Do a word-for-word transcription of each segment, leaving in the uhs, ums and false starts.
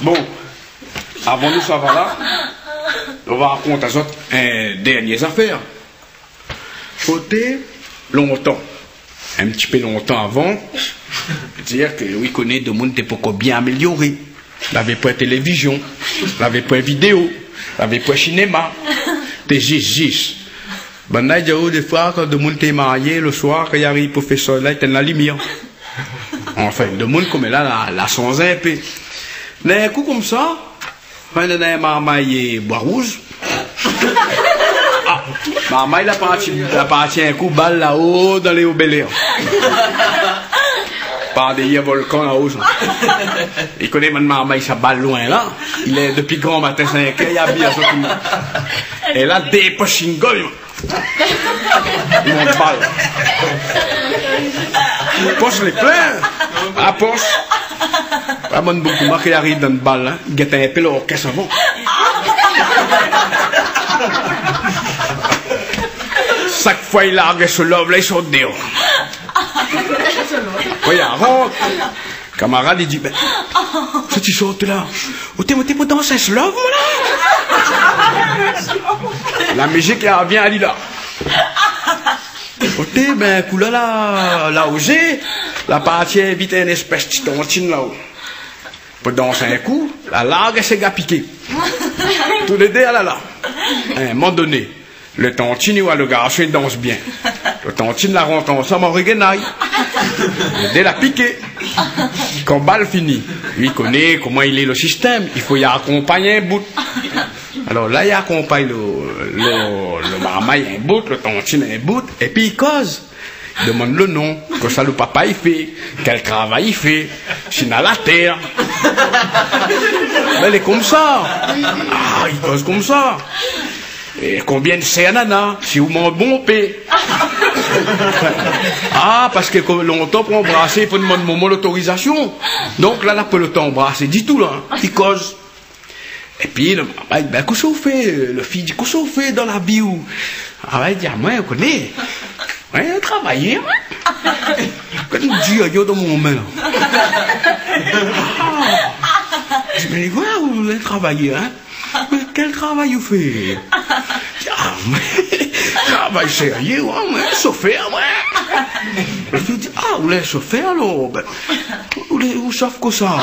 Bon, avan nou sava la, nou va rakont azot in dèrnié zafèr. Koté lontan, in ti pé lontan avan, dir ke, wi, koné, domoun té pokor bien amélyoré. Lavé poin télévizion, lavé poin vidéo, lavé poin sinéma. Té zis, zis. Banna i di aou, défoi, kan domoun té marié, lo soir, kan i ariv pou fé solèy, i étinn la limièr. Anfin, domoun koméla la, la sanz in pé. D'in kou konmsa, anfin, néna in marmay, é, Bwa Rouz. Ah, marmay la parti, la parti in kou bal laò dan lé o Bèlèr. Par dèrièr volkan laò, sa. I koné bann marmay sa bal loin la. Lé dopi gran matin, sink èr, i abiy azot tout. É la, dé posh singol. Mon bal. Posh lé plin. A posh. A bann boug koman ki ariv dan bal la, gèt in pé lorkès avan. Sak foi i larg so love la, i sort déor. Kan i rant, kamarad i di, bin, sa ti sort la. Oté, oté, pou dans in love, moin la. La mizik i arvien, ali la. Oté, bin, kou la, la, la ozé, la parti invit in éspès ti tantine laò. Pou dans in kou, la larg séga piké. Tou lé dé, alala. In moman doné, lo tantine i oi lo garson i dans bien. Lo tantine la rant ansanm an rogénay. Lé dé la piké. Kan bal fini, i koné koman i lé lo sistèm, i fo i akonpagn in bout. Alor la, i akonpagn lo, lo, lo marmay in bout, lo tantine in bout, épi i koz. Domann lo non, kosa lo papa i fé, kèl travay i fé, si na la tèr. Bin, lé konmsa. Ah, i koz konmsa. É konbien sèr nana, si ou mon bonpé. Ah, parske lontan pou anbrasé, i fo domann momon lotorizasion. Donk la, la pa lo tan anbrasé ditou la, i koz. Épi lo marmay, bin, kosa ou fé, lo fi di, kosa ou fé dan la vi ou ? Ah, li di, ah, moin, ou koné, moin, travayèr, moin. Kan ou di, ayo, dan mon min la. Ah. Di, mé, oué, ou lé travayèr, in ? Mé kèl travay ou fé ? Di, ah, moin, travay sérié, oué, moin, sofèr, moin. Lo fi di, ah, ou lé sofèr, alor, bin, ou lé, ou sof kosa ?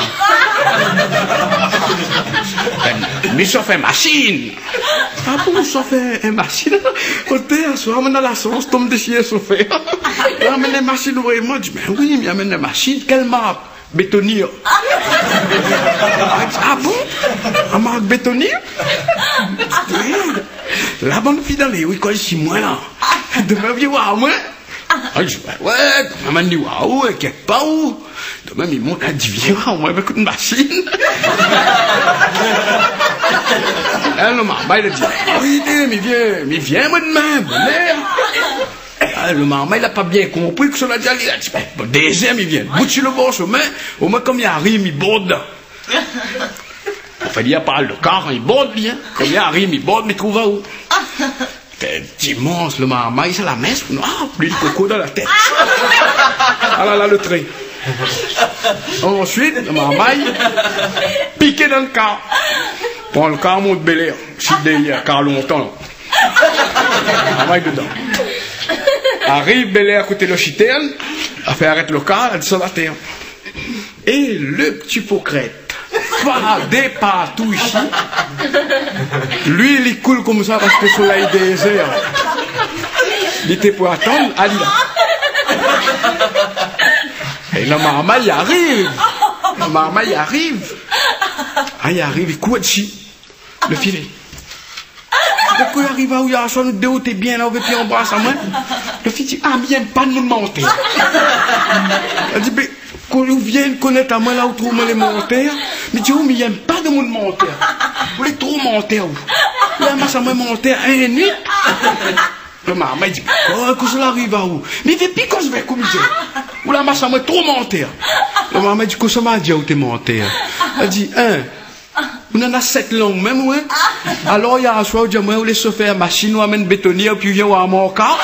Bin, mi sof in masine. Ah bon, ou sof in, in masine ? Oté, aswar, moin na la shans tonm dési in sofèr. Li amenn in masine, vréman. Di, bin wi, mi amenn in masine. Kèl mark ? Bétonir. Ah bon ? In mark Bétonir ? La bann fi dan lé ri i koz si moin la. Domin i vien oir moin. Ah, mi di, oué, oué, domin mi oir aou, inkièt pa ou. Domin mi mont, la di, vien oir moin avèk out masine. Hein, lo marmay la di, ah wi, mi vien, mi vien, moin, domin, bonèr. Ah, lo marmay la pa bien konpri kosa la di, li la di, bin, bon, dézièm i vien. Bout si lo bor shomin, omoin kan mi ariv, mi bord. Fo dir, pa lo kar, i bord, li, hein. Kan mi ariv, mi bord, mi trouv aou. Té, dimans, lo marmay, sa la mès, ah, luil koko dan la tèt. Ah la la, lo tré. Ansuit, lo marmay, piké dan lo kar. Pran lo kar, mont Bèlèr, si dèrièr, kar lontan. Marmay dodan. Ariv Bèlèr, koté lo sitèrn, la fé arèt lo kar, la désann atèr. É lo ti pokrèt, fardé partou isi. Luil i koul konmsa parske solèy dézèr. Li té pou atann, ali la. É lo marmay i ariv. Lo marmay i ariv. Ah, i ariv, i kour dési. Lo fi i di, kosa i ariv aou, yèr soir nou dé ou té bien la, ou vé pi anbras amoin ? Lo fi i di, ah, mi yèm pa domoun mantèr. Li di, bin, kan ou vien konèt amoin la, ou trouv amoin lé mantèr. Mi di, ou, mi yèm pa domoun mantèr. Ou lé tro mantèr, ou. Ou la mas amoin mantèr in nuit. Lo marmay i di, oh, kosa la ariv aou ? Mi vé pi koz avèk ou, mi di. Ou la mas amoin tro mantèr. Lo marmay i di, kosa ma di aou té mantèr ? La di, hein, ou nana sèt lang mèm, ou, hein ? Alor, yèr soir, ou di amoin ou lé sofèr masine, ou amenn bétonir, épi ou vien oir amoin an kar.